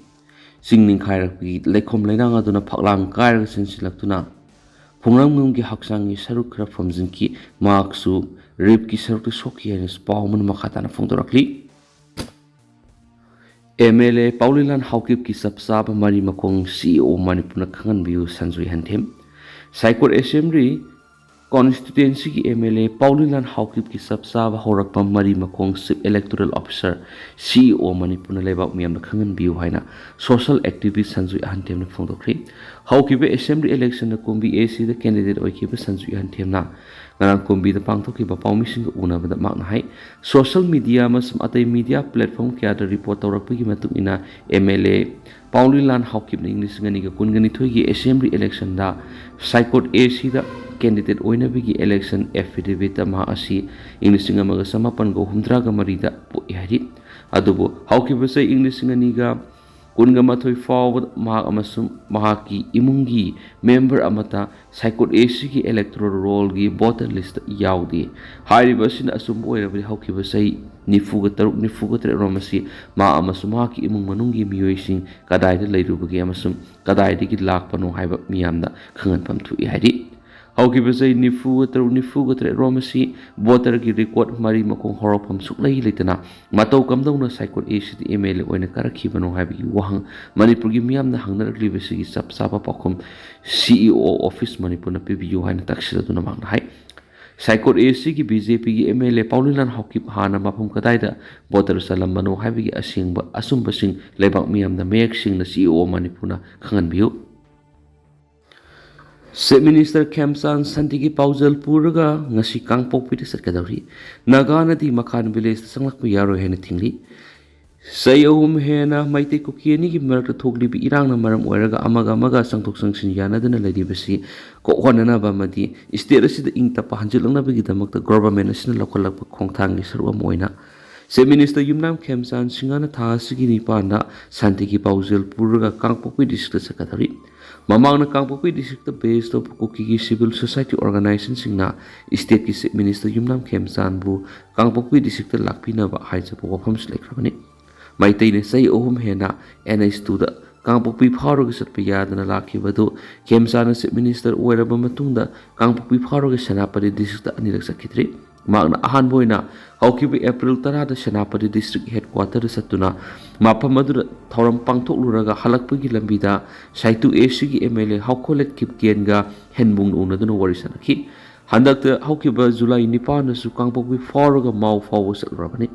ꯆꯤꯡ ꯅꯤꯡꯈꯥꯏꯔꯛꯄꯒꯤ ꯂꯩꯈꯣꯝ ꯂꯩꯅꯥꯡ ꯑꯗꯨꯅ ꯐꯛꯂꯥꯡ ꯀꯥꯏꯔꯒ ꯆꯦꯟꯁꯤꯜꯂꯛꯇꯨꯅ ꯐꯨꯡꯔꯪꯉꯝꯒꯤ ꯍꯛꯆꯥꯡꯒꯤ ꯁꯔꯨꯛ ꯈꯔ ꯐꯨꯝꯖꯤꯟꯈꯤ꯫ ꯃꯍꯥꯛꯁꯨ ꯔꯤꯞꯀꯤ ꯁꯔꯨꯛꯇ ꯁꯣꯛꯈꯤ ꯍꯥꯏꯅꯁꯨ ꯄꯥꯎ ꯑꯃꯅ ꯃꯈꯥ ꯇꯥꯅ ꯐꯣꯡꯗꯣꯔꯛꯂꯤ꯫ ꯑꯦꯝ ꯑꯦꯜ ꯑꯦ ꯄꯥꯎꯂꯤꯂꯥꯟ ꯍꯥꯎꯀꯤꯞꯀꯤ ꯆꯞ ꯆꯥꯕ ꯃꯔꯤ ꯃꯈꯣꯡ ꯁꯤ ꯏ ꯑꯣ ꯃꯅꯤꯄꯨꯔꯅ ꯈꯪꯍꯟꯕꯤꯌꯨ, Sanjoy ꯍꯟꯊꯦꯝ꯫ ꯁꯥꯏꯀꯣꯠ assembly ꯀꯣꯟꯁꯇꯤꯇ꯭ꯋꯦꯟꯁꯤꯒꯤ M L A ꯄꯥꯎꯂꯤꯂꯥꯟ ꯍꯥꯎꯀꯤꯞꯀꯤ ꯆꯞ ꯆꯥꯕ ꯍꯧꯔꯛꯐꯝ, ꯃꯔꯤ ꯃꯈꯣꯡ, Chief Electoral Officer, ꯁꯤ ꯏ ꯑꯣ ꯃꯅꯤꯄꯨꯔꯅ ꯂꯩꯕꯥꯛ ꯃꯤꯌꯥꯝꯗ ꯈꯪꯍꯟꯕꯤꯌꯨ ꯍꯥꯏꯅ social activist ꯁꯟꯖꯨ ꯑꯍꯟꯊꯦꯝꯅ ꯐꯣꯡꯗꯣꯛꯈ꯭ꯔꯤ꯫ ꯍꯧꯈꯤꯕ assembly election ꯗ ꯀꯨꯝꯕꯤ ꯑꯦ ꯁꯤꯗ candidate ꯑꯣꯏꯈꯤꯕ ꯁꯟꯖꯨ ꯑꯍꯟꯊꯦꯝꯅ ꯉꯔꯥꯡ ꯀꯨꯝꯕꯤꯗ ꯄꯥꯡꯊꯣꯛꯈꯤꯕ ꯄꯥꯎꯃꯤꯁꯤꯡꯒ ꯎꯅꯕꯗ ꯃꯍꯥꯛꯅ ꯍꯥꯏ, social media ꯑꯃꯁꯨꯡ ꯑꯇꯩ media platform ꯀꯌꯥꯗ report ꯇꯧꯔꯛꯄꯒꯤ ꯃꯇꯨꯡ ꯏꯟꯅ, ꯑꯦꯝ ꯑꯦꯜ ꯑꯦ ꯄꯥꯎꯂꯤꯂꯥꯟ ꯍꯥꯎꯀꯤꯞꯅ ꯏꯪ ꯂꯤꯁꯤꯡ ꯑꯅꯤꯒ ꯀꯨꯟꯒ ꯅꯤꯊꯣꯏꯒꯤ assembly election ꯗ ꯁꯥꯏꯀꯣꯠ ꯑꯦ ꯁꯤꯗ candidate ꯑꯣꯏꯅꯕꯒꯤ election affidavit ꯃꯍꯥꯛ ꯑꯁꯤ ꯏꯪ ꯂꯤꯁꯤꯡ ꯑꯃꯒ ꯆꯃꯥꯄꯟꯒ ꯍꯨꯝꯗ꯭ꯔꯥꯒ ꯃꯔꯤꯗ ꯄꯣꯛꯏ ꯍꯥꯏꯔꯤ꯫ ꯑꯗꯨꯕꯨ ꯍꯧꯈꯤꯕ ꯆꯍꯤ ꯏꯪ ꯂꯤꯁꯤꯡ ꯑꯅꯤꯒ ꯀꯨꯟꯒ ꯃꯥꯊꯣꯏ ꯐꯥꯎꯕꯗ ꯃꯍꯥꯛ ꯑꯃꯁꯨꯡ ꯃꯍꯥꯛꯀꯤ ꯏꯃꯨꯡꯒꯤ member ꯑꯃꯠꯇ ꯁꯥꯏꯀꯣꯠ ꯑꯦ ꯁꯤꯒꯤ electoral roll ꯒꯤ voter list ꯇ ꯌꯥꯎꯗꯦ꯫ ꯍꯥꯏꯔꯤꯕ ꯑꯁꯤꯅ ꯑꯆꯨꯝꯕ ꯑꯣꯏꯔꯕꯗꯤ ꯍꯧꯈꯤꯕ ꯆꯍꯤ ꯅꯤꯐꯨꯒ ꯇꯔꯨꯛ, ꯅꯤꯐꯨꯒ ꯇꯔꯦꯠ ꯔꯣꯝ ꯑꯁꯤ ꯃꯍꯥꯛ ꯑꯃꯁꯨꯡ ꯃꯍꯥꯛꯀꯤ ꯏꯃꯨꯡ ꯃꯅꯨꯡꯒꯤ ꯃꯤꯑꯣꯏꯁꯤꯡ ꯀꯗꯥꯏꯗ ꯂꯩꯔꯨꯕꯒꯦ ꯑꯃꯁꯨꯡ ꯀꯗꯥꯏꯗꯒꯤ ꯂꯥꯛꯄꯅꯣ ꯍꯥꯏꯕ ꯃꯤꯌꯥꯝꯗ ꯈꯪꯍꯟꯐꯝ ꯊꯣꯛꯏ ꯍꯥꯏꯔꯤ꯫ ꯍꯧꯈꯤꯕ ꯆꯍꯤ ꯅꯤꯐꯨꯒ ꯇꯔꯨꯛ, ꯅꯤꯐꯨꯒ ꯇꯔꯦꯠ ꯔꯣꯝ ꯑꯁꯤ voter ꯒꯤ record ꯃꯔꯤ ꯃꯈꯣꯡ ꯍꯧꯔꯛꯐꯝ ꯁꯨꯛꯂꯩ ꯂꯩꯇꯅ ꯃꯇꯧ ꯀꯝꯗꯧꯅ ꯁꯥꯏꯀꯣꯠ ꯑꯦ ꯁꯤꯗ ꯑꯦꯝ ꯑꯦꯜ ꯑꯦ ꯑꯣꯏꯅ ꯀꯥꯔꯛꯈꯤꯕꯅꯣ ꯍꯥꯏꯕꯒꯤ ꯋꯥꯍꯪ ꯃꯅꯤꯄꯨꯔꯒꯤ ꯃꯤꯌꯥꯝꯅ ꯍꯪꯅꯔꯛꯂꯤꯕꯁꯤꯒꯤ ꯆꯞ ꯆꯥꯕ ꯄꯥꯎꯈꯨꯝ ꯁꯤ ꯏ ꯑꯣ office ꯃꯅꯤꯄꯨꯔꯅ ꯄꯤꯕꯤꯌꯨ ꯍꯥꯏꯅ ꯇꯛꯁꯤꯜꯂꯗꯨꯅ ꯃꯍꯥꯛꯅ ꯍꯥꯏ꯫ ꯁꯥꯏꯀꯣꯠ ꯑꯦ ꯁꯤꯒꯤ ꯕꯤ ꯖꯦ ꯄꯤꯒꯤ ꯑꯦꯝ ꯑꯦꯜ ꯑꯦ ꯄꯥꯎꯂꯤꯂꯥꯟ ꯍꯥꯎꯀꯤꯞ ꯍꯥꯟꯅ ꯃꯐꯝ ꯀꯗꯥꯏꯗ voter ꯆꯜꯂꯝꯕꯅꯣ ꯍꯥꯏꯕꯒꯤ ꯑꯁꯦꯡꯕ ꯑꯆꯨꯝꯕꯁꯤꯡ ꯂꯩꯕꯥꯛ ꯃꯤꯌꯥꯝꯗ ꯃꯌꯦꯛ ꯁꯦꯡꯅ ꯁꯤ ꯏ ꯑꯣ ꯃꯅꯤꯄꯨꯔꯅ ꯈꯪꯍꯟꯕꯤꯌꯨ꯫ Chief Minister ꯈꯦꯝꯆꯥꯟ ꯁꯥꯟꯇꯤꯒꯤ ꯄꯥꯎꯖꯦꯜ ꯄꯨꯔꯒ ꯉꯁꯤ ꯀꯥꯡꯄꯣꯛꯄꯤꯗ ꯆꯠꯀꯗꯧꯔꯤ꯫ ꯅꯥꯒꯥꯅꯗꯤ ꯃꯈꯥꯟ village ꯇ ꯆꯪꯂꯛꯄ ꯌꯥꯔꯣꯏ ꯍꯥꯏꯅ ꯊꯤꯡꯂꯤ꯫ ꯆꯍꯤ ꯑꯍꯨꯝ ꯍꯦꯟꯅ ꯃꯩꯇꯩ ꯀꯨꯀꯤ ꯑꯅꯤꯒꯤ ꯃꯔꯛꯇ ꯊꯣꯛꯂꯤꯕ ꯏꯔꯥꯡꯅ ꯃꯔꯝ ꯑꯣꯏꯔꯒ ꯑꯃꯒ ꯑꯃꯒ ꯆꯪꯊꯣꯛ ꯆꯪꯁꯤꯟ ꯌꯥꯅꯗꯅ ꯂꯩꯔꯤꯕꯁꯤ ꯀꯣꯛꯍꯟꯅꯅꯕ ꯑꯃꯗꯤ state ꯑꯁꯤꯗ ꯏꯪ ꯇꯞꯄ ꯍꯟꯖꯤꯜꯂꯛꯅꯕꯒꯤꯗꯃꯛꯇ government ꯑꯁꯤꯅ ꯂꯧꯈꯠꯂꯛꯄ ꯈꯣꯡꯊꯥꯡꯒꯤ ꯁꯔꯨꯛ ꯑꯃ ꯑꯣꯏꯅ Chief Minister ꯌꯨꯝꯅꯥꯝ ꯈꯦꯝꯆꯥꯟ ꯁꯤꯡꯍꯅ ꯊꯥ ꯑꯁꯤꯒꯤ ꯅꯤꯄꯥꯟꯗ ꯁꯥꯟꯇꯤꯒꯤ ꯄꯥꯎꯖꯦꯜ ꯄꯨꯔꯒ ꯀꯥꯡꯄꯣꯛꯄꯤ district ꯇ ꯆꯠꯀꯗꯧꯔꯤ꯫ ꯃꯃꯥꯡꯗ ꯀꯥꯡꯄꯣꯛꯄꯤ district ꯇ base ꯇꯧꯕ ꯀꯨꯀꯤꯒꯤ civil society organization ꯁꯤꯡꯅ state ꯀꯤ Chief Minister ꯌꯨꯝꯅꯥꯝ ꯈꯦꯝꯆꯥꯟꯕꯨ ꯀꯥꯡꯄꯣꯛꯄꯤ district ꯇ ꯂꯥꯛꯄꯤꯅꯕ ꯍꯥꯏꯖꯕ ꯋꯥꯐꯝꯁꯨ ꯂꯩꯈ꯭ꯔꯕꯅꯤ꯫ ꯃꯩꯇꯩꯅ ꯆꯍꯤ ꯑꯍꯨꯝ ꯍꯦꯟꯅ N H two ꯗ ꯀꯥꯡꯄꯣꯛꯄꯤ ꯐꯥꯎꯔꯒ ꯆꯠꯄ ꯌꯥꯗꯅ ꯂꯥꯛꯈꯤꯕ ꯑꯗꯨ ꯈꯦꯝꯆꯥꯟꯅ Chief Minister ꯑꯣꯏꯔꯕ ꯃꯇꯨꯡꯗ ꯀꯥꯡꯄꯣꯛꯄꯤ ꯐꯥꯎꯔꯒ ꯁꯦꯅꯥꯄꯇꯤ district ꯇ ꯑꯅꯤꯔꯛ ꯆꯠꯈꯤꯗ꯭ꯔꯤ꯫ ꯃꯍꯥꯛꯅ ꯑꯍꯥꯟꯕ ꯑꯣꯏꯅ ꯍꯧꯈꯤꯕ April ꯇꯔꯥꯗ ꯁꯦꯅꯥꯄꯇꯤ district headquarter ꯗ ꯆꯠꯇꯨꯅ ꯃꯐꯝ ꯑꯗꯨꯗ ꯊꯧꯔꯝ ꯄꯥꯡꯊꯣꯛꯂꯨꯔꯒ ꯍꯜꯂꯛꯄꯒꯤ ꯂꯝꯕꯤꯗ ꯁꯥꯏꯇꯨ ꯑꯦ ꯁꯤꯒꯤ ꯑꯦꯝ ꯑꯦꯜ ꯑꯦ ꯍꯥꯎꯈꯣꯂꯦꯠ ꯈꯤꯞꯀꯦꯟꯒ ꯍꯦꯟꯕꯨꯡ ꯎꯅꯗꯨꯅ ꯋꯥꯔꯤ ꯁꯥꯅꯈꯤ꯫ ꯍꯟꯗꯛꯇ ꯍꯧꯈꯤꯕ ꯖꯨꯂꯥꯏ ꯅꯤꯄꯥꯟꯗꯁꯨ ꯀꯥꯡꯄꯣꯛꯄꯤ ꯐꯥꯎꯔꯒ ꯃꯥꯎ ꯐꯥꯎꯕ ꯆꯠꯂꯨꯔꯕꯅꯤ꯫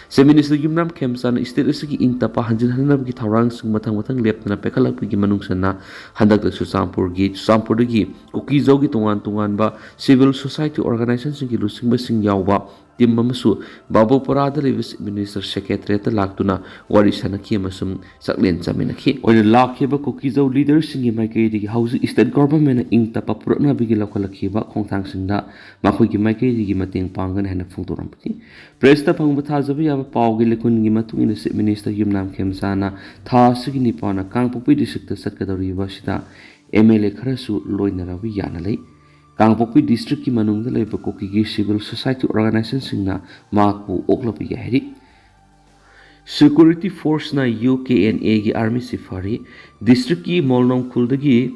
Chief Minister ꯌꯨꯝꯅꯥꯝ ꯈꯦꯝꯆꯥꯟꯅ state ꯑꯁꯤꯒꯤ ꯏꯪ ꯇꯞꯄ ꯍꯟꯖꯤꯟꯍꯟꯅꯕꯒꯤ ꯊꯧꯔꯥꯡꯁꯤꯡ ꯃꯊꯪ ꯃꯊꯪ ꯂꯦꯞꯇꯅ ꯄꯥꯏꯈꯠꯂꯛꯄꯒꯤ ꯃꯅꯨꯡ ꯆꯟꯅ ꯍꯟꯗꯛꯇ ꯆꯨꯔꯆꯥꯟꯄꯨꯔꯒꯤ, ꯆꯨꯔꯆꯥꯟꯄꯨꯔꯗꯒꯤ ꯀꯨꯀꯤꯖꯧꯒꯤ ꯇꯣꯉꯥꯟ ꯇꯣꯉꯥꯟꯕ civil society organizationꯁꯤꯡꯒꯤ ꯂꯨꯆꯤꯡꯕꯁꯤꯡ ꯌꯥꯎꯕ team ꯑꯃꯁꯨ ꯕꯥꯕꯨꯄꯔꯥꯗ ꯂꯩꯕ Chief Minister Secretariatꯇ ꯂꯥꯛꯇꯨꯅ ꯋꯥꯔꯤ ꯁꯥꯟꯅꯈꯤ ꯑꯃꯁꯨꯡ ꯆꯥꯛꯂꯦꯟ ꯆꯥꯃꯤꯟꯅꯈꯤ꯫ ꯑꯣꯏꯅ ꯂꯥꯛꯈꯤꯕ ꯀꯨꯀꯤꯖꯧ leaderꯁꯤꯡꯒꯤ ꯃꯥꯏꯀꯩꯗꯒꯤ ꯍꯧꯖꯤꯛ state governmentꯅ ꯏꯪ ꯇꯞꯄ ꯄꯨꯔꯛꯅꯕꯒꯤ ꯂꯧꯈꯠꯂꯛꯈꯤꯕ ꯈꯣꯡꯊꯥꯡꯁꯤꯡꯗ ꯃꯈꯣꯏꯒꯤ ꯃꯥꯏꯀꯩꯗꯒꯤ ꯃꯇꯦꯡ ꯄꯥꯡꯒꯅꯤ ꯍꯥꯏꯅ ꯐꯣꯡꯗꯣꯔꯝꯕꯅꯤ꯫ Pressꯇ ꯐꯪꯕ ꯊꯥꯖꯕ ꯌꯥꯕ ꯄꯥꯎꯒꯤ ꯂꯩꯈꯨꯟꯒꯤ ꯃꯇꯨꯡ ꯏꯟꯅ Chief Minister ꯌꯨꯝꯅꯥꯝ ꯈꯦꯝꯆꯥꯟꯅ ꯊꯥ ꯑꯁꯤꯒꯤ ꯅꯤꯄꯥꯟꯗ ꯀꯥꯡꯄꯣꯛꯄꯤ districtꯇ ꯆꯠꯀꯗꯧꯔꯤꯕ ꯑꯁꯤꯗ MLA ꯈꯔꯁꯨ ꯂꯣꯏꯅꯔꯕ ꯌꯥꯅ ꯂꯩ꯫ ꯀꯥꯡꯄꯣꯛꯄꯤ districtꯀꯤ ꯃꯅꯨꯡꯗ ꯂꯩꯕ ꯀꯨꯀꯤꯒꯤ civil society organizationꯁꯤꯡꯅ ꯃꯍꯥꯛꯄꯨ ꯑꯣꯛꯂꯕ ꯌꯥꯏ ꯍꯥꯏꯔꯤ꯫ Security forceꯅ UKNAꯒꯤ armyꯁꯤ ꯐꯥꯔꯤ꯫ Districtꯀꯤ ꯃꯣꯜꯅꯣꯡ ꯈꯨꯜꯗꯒꯤ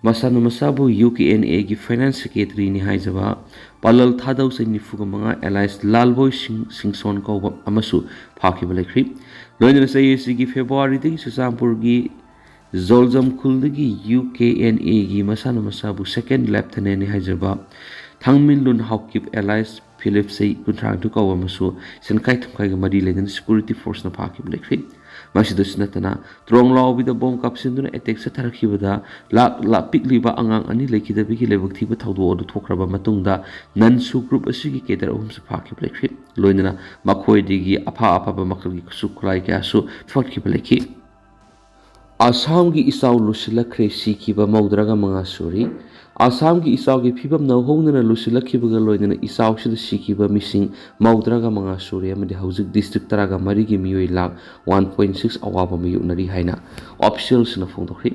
ꯃꯁꯥꯅ ꯃꯁꯥꯕꯨ UKNAꯒꯤ finance secretaryꯅꯤ ꯍꯥꯏꯖꯕ ꯄꯥꯂꯜ ꯊꯥꯗꯧ ꯆꯍꯤ ꯅꯤꯐꯨꯒ ꯃꯉꯥ alias ꯂꯥꯜꯕꯣꯏ ꯁꯤꯡ, ꯁꯤꯡꯁꯣꯟ ꯀꯧꯕ ꯑꯃꯁꯨ ꯐꯥꯈꯤꯕ ꯂꯩꯈ꯭ꯔꯤ꯫ ꯂꯣꯏꯅꯅ ꯆꯍꯤ ꯑꯁꯤꯒꯤ Februaryꯗꯒꯤ ꯆꯨꯔꯆꯥꯟꯄꯨꯔꯒꯤ ꯖꯣꯜꯖꯝ ꯈꯨꯜꯗꯒꯤ UKNAꯒꯤ ꯃꯁꯥꯅ ꯃꯁꯥꯕꯨ second lieutenantꯅꯤ ꯍꯥꯏꯖꯕ ꯊꯥꯡꯃꯤꯟꯂꯨꯟ ꯍꯥꯎꯀꯤꯞ alias ꯐꯤꯂꯤꯞ ꯆꯍꯤ ꯀꯨꯟꯊ꯭ꯔꯥ ꯅꯤꯊꯣꯏ ꯀꯧꯕ ꯑꯃꯁꯨ ꯁꯦꯟꯈꯥꯏ ꯊꯨꯝꯈꯥꯏꯒ ꯃꯔꯤ ꯂꯩꯅꯅ security forceꯅ ꯐꯥꯈꯤꯕ ꯂꯩꯈ꯭ꯔꯤ꯫ ꯃꯁꯤꯗꯁꯨ ꯅꯠꯇꯅ ꯇ꯭ꯔꯣꯡꯂꯥꯎꯕꯤꯗ bomb ꯀꯥꯞꯁꯤꯟꯗꯨꯅ attack ꯆꯠꯊꯔꯛꯈꯤꯕꯗ ꯂꯥꯛ, ꯂꯥꯛ ꯄꯤꯛꯂꯤꯕ ꯑꯉꯥꯡ ꯑꯅꯤ ꯂꯩꯈꯤꯗꯕꯒꯤ ꯂꯥꯏꯕꯛ ꯊꯤꯕ ꯊꯧꯗꯣꯛ ꯑꯗꯨ ꯊꯣꯛꯈ꯭ꯔꯕ ꯃꯇꯨꯡꯗ ꯅꯟꯁꯨ group ꯑꯁꯤꯒꯤ cadre ꯑꯍꯨꯝꯁꯨ ꯐꯥꯈꯤꯕ ꯂꯩꯈ꯭ꯔꯤ꯫ ꯂꯣꯏꯅꯅ ꯃꯈꯣꯏꯗꯒꯤ ꯑꯐ ꯑꯐꯕ ꯃꯈꯜꯒꯤ ꯈꯨꯠꯁꯨ ꯈꯨꯠꯂꯥꯏ ꯀꯌꯥꯁꯨ ꯐꯥꯈꯤꯕ ꯂꯩꯈꯤ꯫ ꯑꯁꯥꯝꯒꯤ ꯏꯆꯥꯎ ꯂꯨꯁꯤꯜꯂꯛꯈ꯭ꯔꯦ, ꯁꯤꯈꯤꯕ ꯃꯧꯗ꯭ꯔꯥꯒ ꯃꯉꯥ ꯁꯨꯔꯤ꯫ ꯑꯁꯥꯝꯒꯤ ꯏꯆꯥꯎꯒꯤ ꯐꯤꯕꯝꯅ ꯍꯧꯅꯅ ꯂꯨꯁꯤꯜꯂꯛꯈꯤꯕꯒ ꯂꯣꯏꯅꯅ ꯏꯆꯥꯎꯁꯤꯗ ꯁꯤꯈꯤꯕ ꯃꯤꯁꯤꯡ ꯃꯧꯗ꯭ꯔꯥꯒ ꯃꯉꯥ ꯁꯨꯔꯦ ꯑꯃꯗꯤ ꯍꯧꯖꯤꯛ district ꯇꯔꯥꯒ ꯃꯔꯤꯒꯤ ꯃꯤꯑꯣꯏ ꯂꯥꯛ one point six ꯑꯋꯥꯕ ꯃꯥꯌꯣꯛꯅꯔꯤ ꯍꯥꯏꯅ officialꯁꯤꯡꯅ ꯐꯣꯡꯗꯣꯛꯈ꯭ꯔꯤ꯫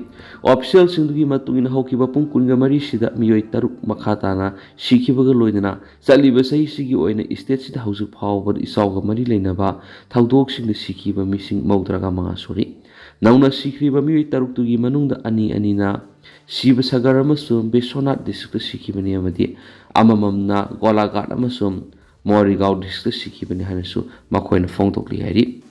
Officialꯁꯤꯡꯗꯨꯒꯤ ꯃꯇꯨꯡ ꯏꯟꯅ ꯍꯧꯈꯤꯕ ꯄꯨꯡ ꯀꯨꯟꯒ ꯃꯔꯤꯁꯤꯗ ꯃꯤꯑꯣꯏ ꯇꯔꯨꯛ ꯃꯈꯥ ꯇꯥꯅ ꯁꯤꯈꯤꯕꯒ ꯂꯣꯏꯅꯅ ꯆꯠꯂꯤꯕ ꯆꯍꯤꯁꯤꯒꯤ ꯑꯣꯏꯅ stateꯁꯤꯗ ꯍꯧꯖꯤꯛ ꯐꯥꯎꯕꯗ ꯏꯆꯥꯎꯒ ꯃꯔꯤ ꯂꯩꯅꯕ ꯊꯧꯗꯣꯛꯁꯤꯡꯗ ꯁꯤꯈꯤꯕ ꯃꯤꯁꯤꯡ ꯃꯧꯗ꯭ꯔꯥꯒ ꯃꯉꯥ ꯁꯨꯔꯤ꯫ ꯅꯧꯅ ꯁꯤꯈ꯭ꯔꯤꯕ ꯃꯤꯑꯣꯏ ꯇꯔꯨꯛꯇꯨꯒꯤ ꯃꯅꯨꯡꯗ ꯑꯅꯤ ꯑꯅꯤꯅ ꯁꯤꯕꯁꯒꯔ ꯑꯃꯁꯨꯡ ꯕꯤꯁ꯭ꯋꯅꯥꯊ districtꯇ ꯁꯤꯈꯤꯕꯅꯤ ꯑꯃꯗꯤ ꯑꯃꯃꯝꯅ ꯒꯣꯂꯥꯘꯥꯠ ꯑꯃꯁꯨꯡ ꯃꯣꯔꯤꯒꯥꯎ districtꯇ ꯁꯤꯈꯤꯕꯅꯤ ꯍꯥꯏꯅꯁꯨ ꯃꯈꯣꯏꯅ ꯐꯣꯡꯗꯣꯛꯂꯤ ꯍꯥꯏꯔꯤ꯫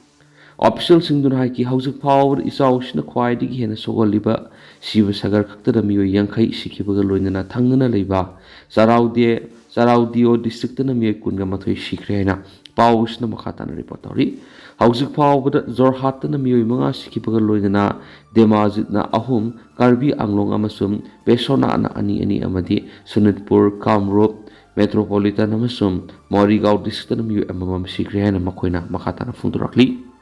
ꯑꯣꯐꯤꯁꯤꯌꯦꯜꯁꯤꯡꯗꯨꯅ ꯍꯥꯏꯈꯤ, ꯍꯧꯖꯤꯛ ꯐꯥꯎꯕꯗ ꯏꯆꯥꯎꯁꯤꯅ ꯈ꯭ꯋꯥꯏꯗꯒꯤ ꯍꯦꯟꯅ ꯁꯣꯛꯍꯜꯂꯤꯕ ꯁꯤꯕ ꯁꯒꯔ ꯈꯛꯇꯗ ꯃꯤꯑꯣꯏ ꯌꯥꯡꯈꯩ ꯁꯤꯈꯤꯕꯒ ꯂꯣꯏꯅꯅ ꯊꯪꯅꯅ ꯂꯩꯕ ꯆꯔꯥꯎꯗꯦ, ꯆꯔꯥꯎꯗꯤꯑꯣ ꯗꯤꯁꯇ꯭ꯔꯤꯛꯇꯅ ꯃꯤꯑꯣꯏ ꯀꯨꯟꯒ ꯃꯥꯊꯣꯏ ꯁꯤꯈ꯭ꯔꯦ ꯍꯥꯏꯅ ꯄꯥꯎ ꯑꯁꯤꯅ ꯃꯈꯥ ꯇꯥꯅ ꯔꯤꯄꯣꯔꯠ ꯇꯧꯔꯤ꯫ ꯍꯧꯖꯤꯛ ꯐꯥꯎꯕꯗ ꯖꯣꯔꯍꯥꯠꯇꯅ ꯃꯤꯑꯣꯏ ꯃꯉꯥ ꯁꯤꯈꯤꯕꯒ ꯂꯣꯏꯅꯅ ꯗꯦꯃꯥꯖꯤꯠꯅ ꯑꯍꯨꯝ, ꯀꯥꯔꯕꯤ ꯑꯪꯂꯣꯡ ꯑꯃꯁꯨꯡ ꯄꯦꯁꯣꯅꯥꯅ ꯑꯅꯤ ꯑꯅꯤ ꯑꯃꯗꯤ ꯁꯣꯅꯤꯠꯄꯨꯔ, ꯀꯥꯝꯔꯨꯞ, ꯃꯦꯇ꯭ꯔꯣꯄꯣꯂꯤꯇꯟ ꯑꯃꯁꯨꯡ ꯃꯣꯔꯤꯒꯥꯎ ꯗꯤꯁꯇ꯭ꯔꯤꯛꯇꯅ ꯃꯤꯑꯣꯏ ꯑꯃꯃꯝ ꯁꯤꯈ꯭ꯔꯦ ꯍꯥꯏꯅ ꯃꯈꯣꯏꯅ ꯃꯈꯥ ꯇꯥꯅ ꯐꯣꯡꯗꯣꯔꯛꯂꯤ꯫